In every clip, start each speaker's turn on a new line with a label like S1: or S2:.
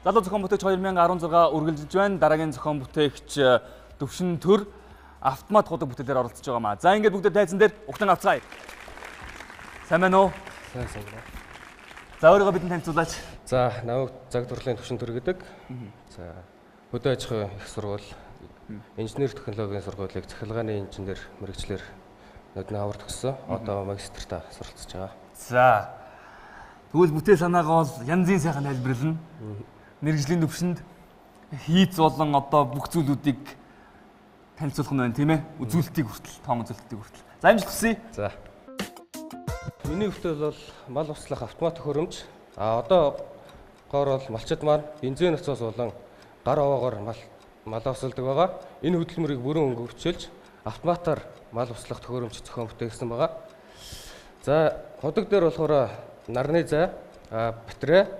S1: Залуу зохион бүтээгч 2016 үргэлжилж байна. Дараагийн зохион бүтээгч Төвшин Төр автомат худаг бүтээлээр оролцож байгаа маа. За ингээд бүгдээ тайзан дээр ухтан авцгаая. Сайн байна уу?
S2: Сайн сайн байна.
S1: За өөрийгөө бидэнд танилцуулаач.
S2: За намайг Цаг дурлалын Төвшин Төр гэдэг. За хөдөө аж ахуйн их сургууль, инженер технологийн сургуулийг цахилгааны инженер мэргэжлээр нүдний авар төгссөн. Одоо магистртаа суралцж байгаа.
S1: За тэгвэл бүтээл санаагаа бол янзын сайхан тайлбарлана. Мэргэжлийн төвшөнд хийц болон одоо бүх зүйлүүдийг танилцуулах нь байна тийм ээ. Үзүүлэлтийг хүртэл, тоон үзүүлэлтийг хүртэл. За амжилт хүсье.
S2: За. Миний бүтээл бол мал услах автомат төхөөрөмж. А одоо гоор бол малчид маань бензин насос болон гар аваагаар мал усалдаг байгаа. Энэ хөдөлмөрийг бүрэн өнгөвчөлж автоматар мал услах төхөөрөмж зохион бүтээсэн байгаа. За худаг дээр болохоор нарны зай, батарей,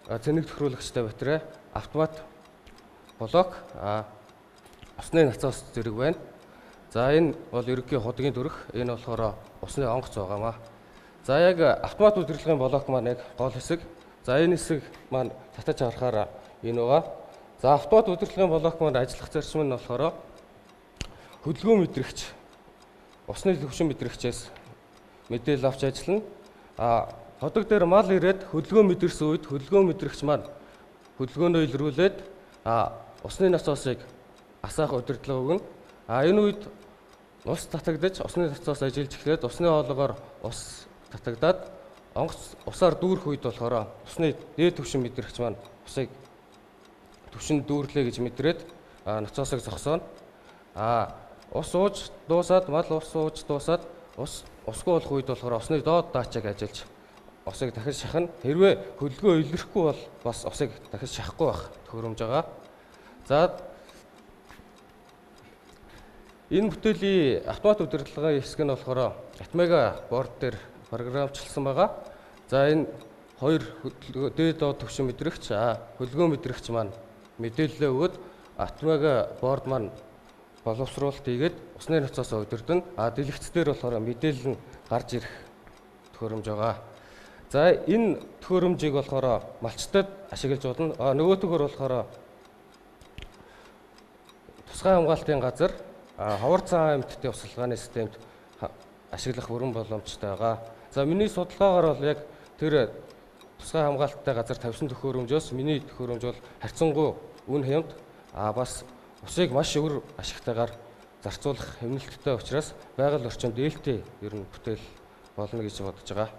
S2: цэнэг тохируулагчтай батарей, автомат блок, усны насос зэрэг байна. За энэ бол ерөнхий худгийн төрөх, энэ болохоор усны онгоц байгаамаа. За яг автомат удирдлагын блок маань яг гол хэсэг. За энэ хэсэг маань татаж харахаар энэ байгаа. За автомат удирдлагын блок маань ажиллах зарчим нь болохоор хөдөлгөөн мэдрэгч, усны төвшин мэдрэгчээс мэдээлэл авч ажиллана. А ходог дээр мал ирээд хөдөлгөөн мэдэрсэн үед хөдөлгөөн мэдрэгч маань хөдөлгөөнөө илрүүлээд усны насосыг асаах удирдлага өгнө. А энэ үед ус татагдаж усны насос ажиллаж эхлээд усны хоолоогоор ус татагдаад онгоц усаар дүүрэх үед болохоор усны дээд түвшин мэдрэгч маань усыг түвшинд дүүрлээ гэж мэдрээд насосыг зогсооно. А ус ууж дуусаад мал ус ууж дуусаад ус усгүй болох үед болохоор усны доод даачааг ажиллаж усыг дахиж шахна. Хэрвээ хөдөлгөөн илэрхгүй бол бас усыг дахиж шахахгүй байх төхөөрөмж байгаа. За энэ бүтээлийн автомат удирдлагын хэсэг нь болохоор Atmega борд дээр програмчлсан байгаа. За энэ хоёр дээд доод түвшин мэдрэгч, хөдөлгөөн мэдрэгч маань мэдээлэлээ өгөөд Atmega борд маань боловсруулалт хийгээд усны насосоо удирдана. А дэлгэц дээр болохоор мэдээлэл нь гарч ирэх төхөөрөмж байгаа. За энэ төхөөрөмжийг болохоор малчтад ашиглаж болно. А нөгөөтгөр болохоор тусгай хамгаалтын газар ховор цагаан амьтдын усалгааны системд ашиглах бүрэн боломжтой байгаа. За миний судалгаагаар бол яг тэр тусгай хамгаалттай газар тавьсан төхөөрөмжөөс миний төхөөрөмж бол харьцангуй үн хямд, а бас усыг маш өвөр ашигтайгаар зарцуулах хэмнэлттэй учраас байгаль орчинд ээлтэй ер нь бүтээл болно гэж бодож байгаа.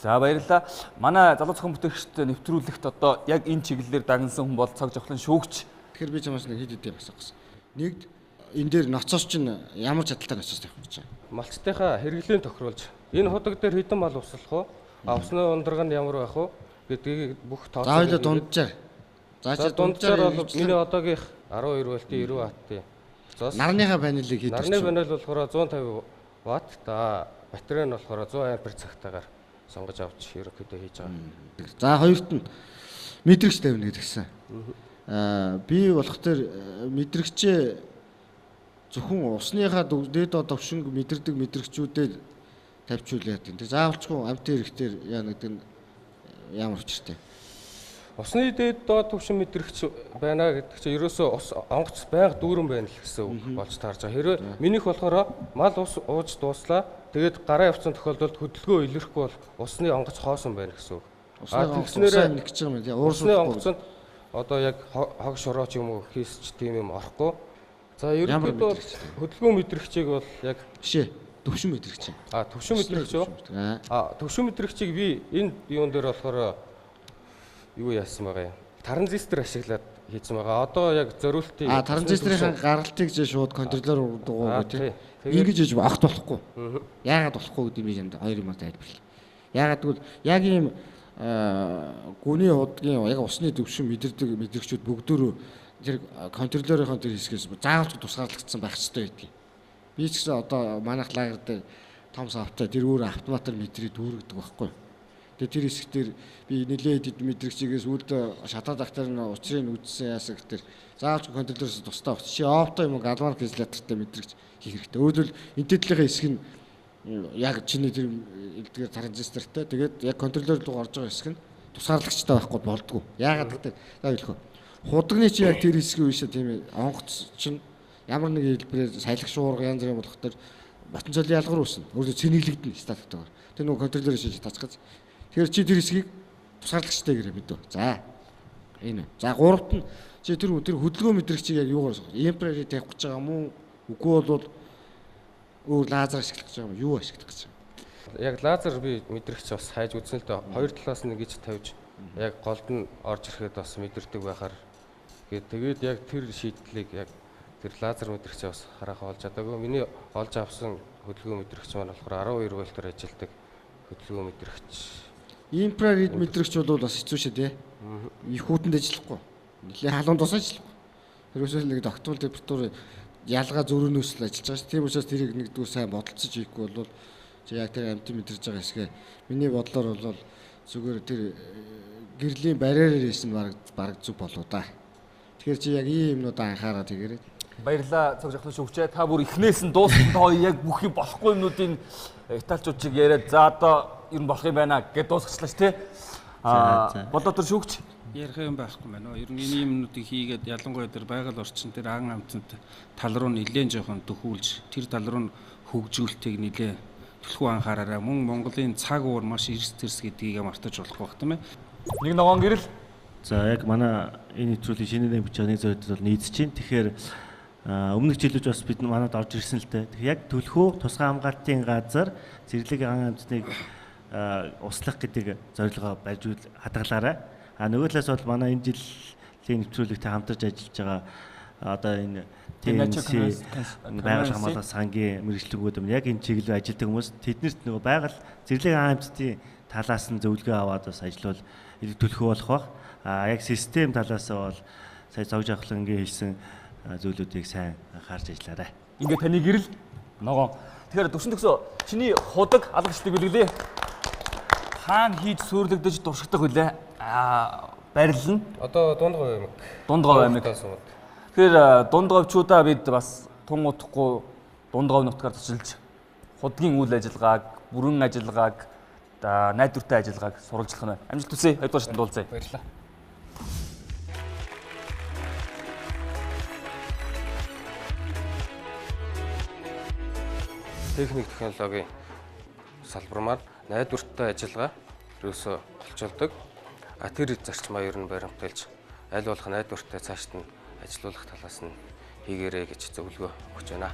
S1: За баярлалаа. Манай залуу зохион бүтээгчд нэвтрүүлэгт одоо яг энэ чиглэлээр дагнсан хүн бол Цаг Жавхлан шүүгч.
S3: Тэгэхээр би чамаас нэг хэд хэдэн асуух гэсэн. Нэгд энэ дээр ноцоос чинь ямар чадaltaй ноцоос тавих гэж байна?
S2: Малчтынхаа хэрэглээний тохируулж энэ худаг дээр хэдэн мал услах уу? Усны ундраг нь ямар байх уу гэдгийг бүх тооцоо.
S3: За хоёлоо дунджаар.
S2: За дунджаар бол миний одоогийнх 12 вольтын 90 ваттын.
S3: Нарныхаа панелыг хэд?
S2: Нарны панел болохоор 150 ватт, батарей нь болохоор 100 ампер цагтаагаар сонгож авч ерөнхийдөө хийж байгаа.
S3: За хоёрт нь мэдрэгч тавина гэдгсэн. Би болох тэр мэдрэгчээ зөвхөн усныхаа дээд доод төвшинг мэдэрдэг мэдрэгчүүдэд тавьчвал яадаг. Тэг заавалчгүй амтын хэрэгтэр яа гэдэг нь ямар учиртай.
S2: Усны дээд доод түвшин мэдрэгч байна гэдэг чинь ерөөсөө ус онгоц байнга дүүрэн байна л гэсэн үг болж таарж байгаа. Хэрвээ минийх болохоор мал ус ууж дууслаа, тэгээд гараа явцсан тохиолдолд хөдөлгөөн илэрхгүй бол усны онгоц хоосон байна гэсэн үг.
S3: А тэгснээрээ нэгж байгаа юм.
S2: Усны онгоцонд одоо яг хог шороо ч юм уу хийсч тийм юм орохгүй. За ерөнхийдөө хөдөлгөөн мэдрэгчийг бол яг
S3: бишээ төвшин мэдрэгч.
S2: А төвшин мэдрэгч үү? А төвшин мэдрэгчийг би энэ юун дээр болохоор юу яасан байгаа юм? Транзистор ашиглаад хийсэн байгаа. Одоо яг зориултыг
S3: транзисторын гаралтыг жээ шууд контроллер дугуугүй тий. Ингэж хийж огт болохгүй. Яагаад болохгүй гэдэг юм би хоёр юмар тайлбарлая. Яагаад гэвэл яг ийм гүний худгийн яг усны төвшин мэдэрдэг мэдрэгчүүд бүгдөө тэр контроллерын тэр хэсгээс заавал тусгаарлагдсан байх хэрэгтэй байдгийг. Би ч гэсэн одоо манайх лагер дээр том савтай тэр өөр автоматар мэдрээ дүүргдэг байхгүй. Тэгээ тэр хэсэг дээр би нэлээд хэд мэдрэгчигээс үүлд шатаад ахтар нь учрыг үзсэн яасан гэтэр заавал контроллероос тусдаа авч. Чи опто юм уу галваник изолятортай мэдрэгч хийх хэрэгтэй. Өөрөлдвөл энэ хэсэг нь яг чиний тэр элдгээр транзистортай тэгээд яг контроллер руу орж байгаа хэсэг нь Тусгаарлагчтай байхгүй болдгоо. Яагаад гэдэг за хэлэх вэ? Худагны чи яг тэр хэсгийн үеэсээ тийм онгоц чинь ямар нэг хэлбэрээр салхи шуурга янз бүрийн болох төр потенциал ялгар үүснэ. Өөрөөр цэнэглэгдэнэ статиктайгаар. Тэр нөгөө контроллер шиж тацгаж. Тэгэхээр чи тэр хэсгийг тусгаарлагчтай гэрээ мэдв. За энэ. За гуравт нь чи тэр хөдөлгөөн мэдрэгчийг яг юугаар сох? Эмпрери тавих гэж байгаа юм уу? Үгүй бол өөр лазер ашиглах гэж байгаа юм уу? Юу ашиглах гэж байгаа?
S2: Яг лазер би мэдрэгч бас хайж үзсэн л дээ. Хоёр талаас нь ингэж тавьж яг голд нь орж ирэхэд бас мэдэрдэг байхаар гээд тэгээд яг тэр шийдлийг яг тэр лазер мэдрэгч бас хараахан олж чадаагүй. Миний олж авсан хөдөлгөөн мэдрэгч маань болохоор 12 вольтоор ажилладаг хөдөлгөөн мэдрэгч.
S3: Инфраред мэдрэгч бол бас хэцүү шээ тий. Их хүүтэнд ажиллахгүй. Нэлээ халуун тус ажиллахгүй. Тэрөөсөө нэг доктол температур ялгаа зөрүүнөөс л ажиллаж байгаа ш. Тийм учраас тэрийг нэгдүгээр сайн бодолцож хийхгүй бол чи яг тэр амтын мэдэрч байгаа хэсгээ миний бодлоор бол зүгээр тэр гэрлийн барьераар хийсэн бараг зүг болоо да. Тэгэхээр чи яг ийм юмнуудаа анхаараа тэгэрээ.
S1: Баярлалаа цог жахлын шүүгчээ. Та бүр эхнээс нь дууссан тоо яг бүх юм болохгүй юмнуудын италичуудыг яриад за одоо ер нь болох юм байна гэдээ дуусгачлаа ш тий. Аа болоо төр шүүгч
S4: ярих юм байхгүй байна. Ер нь энэ юмнуудыг хийгээд ялангуяа тэр байгаль орчин тэр ан амтнд тал руу нэлээд жоохон дөхүүлж тэр тал руу хөгжүүлэлтийг нэлээд түлхүү анхаараарай. Мөн Монголын цаг уур маш эрс тэрс гэдгийг мартаж болохгүй бах тийм ээ.
S1: Нэг ногоон гэрэл.
S5: За яг манай энэ нэвтрүүлгийн шинэ нэм бичиг нэг зөвөд бол нийцэж чинь. Тэгэхээр өмнөх жилүүд бас бид манад орж ирсэн л дээ. Тэгэхээр яг түлхүү тусгай хамгаалтын газар зэрлэг ан амтныг услах гэдэг зорилгоо барьж хадгалаарай. А нөгөө талаас бол манай энэ жилийн нэвтрүүлэгтэй хамтарч ажиллаж байгаа одоо энэ TNC байгаль хамгаалах сангийн мэргэжлэнгүүд юм яг энэ чиглэлээр ажилладаг хүмүүс тэднэрт нөгөө байгаль зэрлэг ан амтны талаас нь зөвлөгөө аваад бас ажиллавал илүү түлхүү болох бах. А яг систем талаас бол сая зогж авахлангийн хэлсэн зүйлүүдийг сайн анхаарч ажиллаарай.
S1: Ингээ таны гэрэл ногоон. Тэгэхээр төвшин төгсөө чиний худаг алгачлалыг бэлгэлээ. Хаана хийж суурлагдаж туршигдах вүлээ? Аа барилна.
S2: Одоо Дундговь аймаг.
S1: Дундговь аймаг. Тэгэхээр Дундговьчуудаа бид бас тун утахгүй Дундговь нутгаар тусалж худгийн үйл ажиллагааг, бүрэн ажиллагааг, найдвартай ажиллагааг сурвалжлах нь. Амжилт хүсье. Хоёрдугаар шатанд уулзъя.
S2: Баярлалаа. Техник технологийн салбар маань найдвартай ажиллагаа ерөөсөө голчолдог. А тэр зарчмаа ер нь баримталж аль болох найдвартай цаашд нь ажилуулах талаас нь хийгээрэй гэж зөвлөгөө өгч байна.